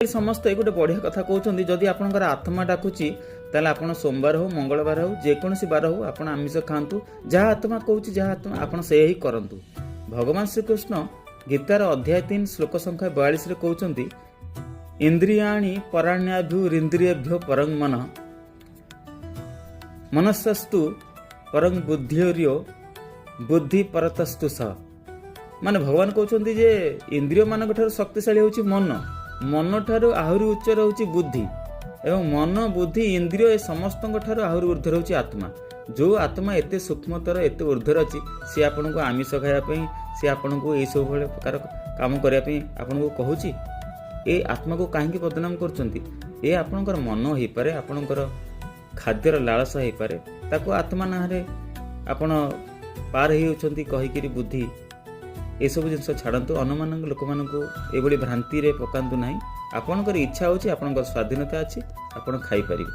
ସମସ୍ତେ ଗୋଟେ ବଢ଼ିଆ କଥା କହୁଛନ୍ତି, ଯଦି ଆପଣଙ୍କର ଆତ୍ମା ଡାକୁଛି ତାହେଲେ ଆପଣ ସୋମବାର ହଉ, ମଙ୍ଗଳବାର ହଉ, ଯେକୌଣସି ବାର ହଉ, ଆପଣ ଆମିଷ ଖାଆନ୍ତୁ। ଯାହା ଆତ୍ମା କହୁଛି, ଯାହା ଆତ୍ମା, ଆପଣ ସେଇଆ ହିଁ କରନ୍ତୁ। ଭଗବାନ ଶ୍ରୀକୃଷ୍ଣ ଗୀତାର ଅଧ୍ୟାୟ 3, ଶ୍ଲୋକ ସଂଖ୍ୟା 42ରେ କହୁଛନ୍ତି, ଇନ୍ଦ୍ରିୟାଣି ପରାଣ୍ୟାହୁରିନ୍ଦ୍ରିୟେଭ୍ୟଃ ପରଂ ମନଃ, ମନସସ୍ତୁ ପରଂ ବୁଦ୍ଧିର୍ୟୋ ବୁଦ୍ଧି ପରତସ୍ତୁ ସଃ। ମାନେ ଭଗବାନ କହୁଛନ୍ତି ଯେ ଇନ୍ଦ୍ରିୟମାନଙ୍କ ଠାରୁ ଶକ୍ତିଶାଳୀ ହେଉଛି ମନ, ମନ ଠାରୁ ଆହୁରି ଉଚ୍ଚରେ ହେଉଛି ବୁଦ୍ଧି ଏବଂ ମନ, ବୁଦ୍ଧି, ଇନ୍ଦ୍ରିୟ ଏ ସମସ୍ତଙ୍କ ଠାରୁ ଆହୁରି ଉର୍ଦ୍ଧ୍ୱରେ ହେଉଛି ଆତ୍ମା। ଯେଉଁ ଆତ୍ମା ଏତେ ସୂକ୍ଷ୍ମତର, ଏତେ ଉର୍ଦ୍ଧ୍ୱରେ ଅଛି, ସିଏ ଆପଣଙ୍କୁ ଆମିଷ ଖାଇବା ପାଇଁ, ସିଏ ଆପଣଙ୍କୁ ଏଇସବୁ ଭଳି ପ୍ରକାର କାମ କରିବା ପାଇଁ ଆପଣଙ୍କୁ କହୁଛି? ଏ ଆତ୍ମାକୁ କାହିଁକି ବଦନାମ କରୁଛନ୍ତି? ଏ ଆପଣଙ୍କର ମନ ହେଇପାରେ, ଆପଣଙ୍କର ଖାଦ୍ୟର ଲାଳସା ହେଇପାରେ, ତାକୁ ଆତ୍ମା ନାଁରେ ଆପଣ ପାର ହେଇଯାଉଛନ୍ତି କହିକିରି ବୁଦ୍ଧି। ଏସବୁ ଜିନିଷ ଛାଡ଼ନ୍ତୁ। ଅନ୍ୟମାନଙ୍କ ଲୋକମାନଙ୍କୁ ଏଭଳି ଭ୍ରାନ୍ତିରେ ପକାନ୍ତୁ ନାହିଁ। ଆପଣଙ୍କର ଇଚ୍ଛା ହେଉଛି, ଆପଣଙ୍କର ସ୍ୱାଧୀନତା ଅଛି, ଆପଣ ଖାଇପାରିବେ।